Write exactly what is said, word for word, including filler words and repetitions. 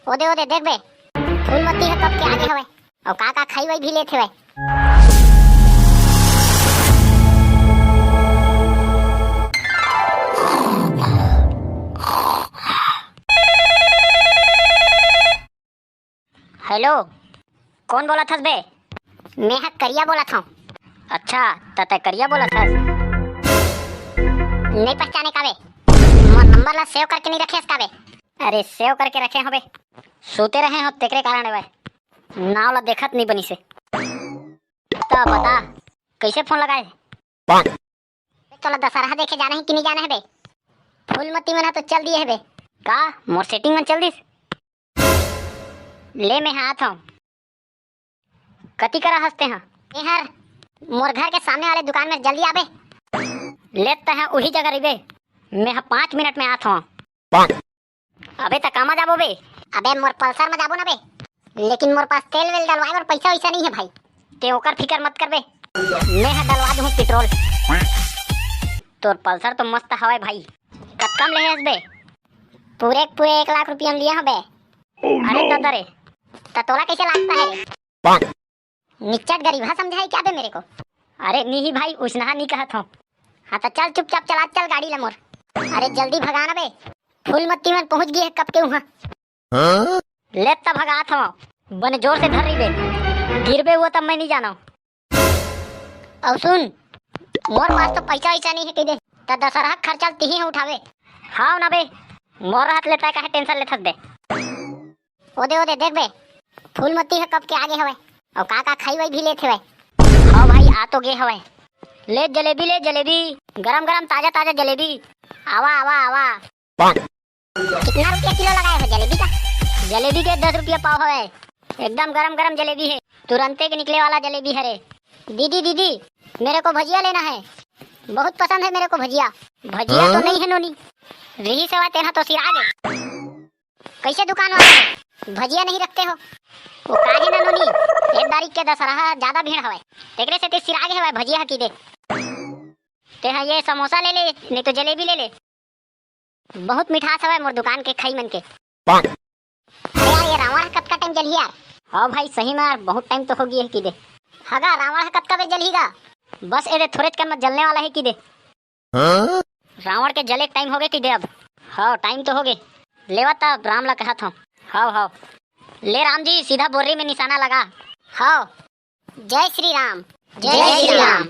ओदे ओदे देख बे, फूलमती ह कब के आगे हवय, अउ का का खाई वाई भी लेत हवय। हेलो, कोन बोलत हस बे? मैं ह करिया बोलत हंव। अच्छा, त तै करिया बोलत हस? नइ पहचाने का बे? मोर नंबर ला सेव करके नइ रखे हस का बे? अरे, सेव करके रखे हंव बे, सूते रहे हंव तेकरे कारण ए बे, नाव ला देखत नइ बनिसे। त बता, कइसे फोन लगाए? तोला दशहरा देखे जाना हे कि नइ जाना हे बे? फूलमती मन ह तो चल दिए हे बे। का मोर सेटिंग मन चल दिस? ले, मैं ह आत हंव। कति करा हस तेंह? एहर मोर घर के सामने वाले दुकान में, जल्दी आबे। ले, तेंह उही जगह रहिबे, मैं ह पाँच मिनट में आत हंव। अबे त कामा जाबो बे? अबे मोर पल्सर में जाबो ना बे, लेकिन मोर पास तेल वेल डलवाए बर पइसा वइसा नइ हे भाई। ते ओकर फिकर मत कर बे, मैं ह डलवा दूं पेट्रोल। तोर पल्सर तो मस्त हवय भाई, कतका म लेहे हस बे? पूरे के पूरे एक लाख रुपया म लिया हंव बे। अरे ददा रे, त तोला कइसे लागता हे रे? निच्चट गरीबहा समझा हे क्या बे मेरे को? अरे नहीं भाई, उसनहा नहीं कहत हंव। हाँ त चल चुपचाप चला, चल गाड़ी ला मोर। अरे जल्दी भगा ना बे, फूलमती मन पहुंच गे हे कब के उहाँ। हाँ? ले त भगात हंव, बने जोर से धर रही बे, गिरबे हुआ तब मैं नहीं जानव। अउ सुन, मोर पास तो पइसा वइसा नहीं हे कहि दे, त दशहरा खर्चा तिही ह उठावे। हाव ना बे, मोर रहत ले तै काहे टेंशन लेथस बे? ओदे ओदे देख बे, फूलमती ह कब के आगे हवय, अउ का का खाई वाई भी लेत हवय। हाव भाई, आ तो गे हवय। ले जलेबी, ले जलेबी, गरम गरम ताजा ताजा जलेबी। आवा आवा आवा। कितना रुपया किलो लगाए हो जलेबी का? जलेबी के दस रुपया पाव हवय, एकदम गरम गरम जलेबी हे, तुरंते के निकले वाला जलेबी हरे। दीदी दीदी, मेरे को भजिया लेना है, बहुत पसंद है मेरे को भजिया। भजिया तो नहीं है नोनी, रिहिस हवय तेन ह तो सिरा गे। कइसे दुकान वाला हे? भजिया नहीं रखते हो? वो का हे ना नोनी, एक तारीख के दशहरा ह, ज्यादा भीड़ हवय, तेकरे सेती सिरा गे हवय भजिया ह कहि दे। तेंह ये समोसा ले ले, नहीं तो जलेबी ले ले, बहुत मिठास हवय मोर दुकान के खाई मन के। अरे यार, ये रावण ह कतका टाइम जलही यार? हाव भाई, सही में यार, बहुत टाइम तो हो गे हे कहि दे। हगा, रावण ह कतका बेर जलही गा? बस एदे थोरेच कन म जलने वाला हे कहि दे। हाँ? रावण के जले के टाइम होगे कहि दे अब। हाव, टाइम तो होगे। लेवा त राम ला कहत हंव। हाव, हाव। ले राम जी, सीधा बोर्री में निशाना लगा। हाव। जय श्री राम। जय श्री राम।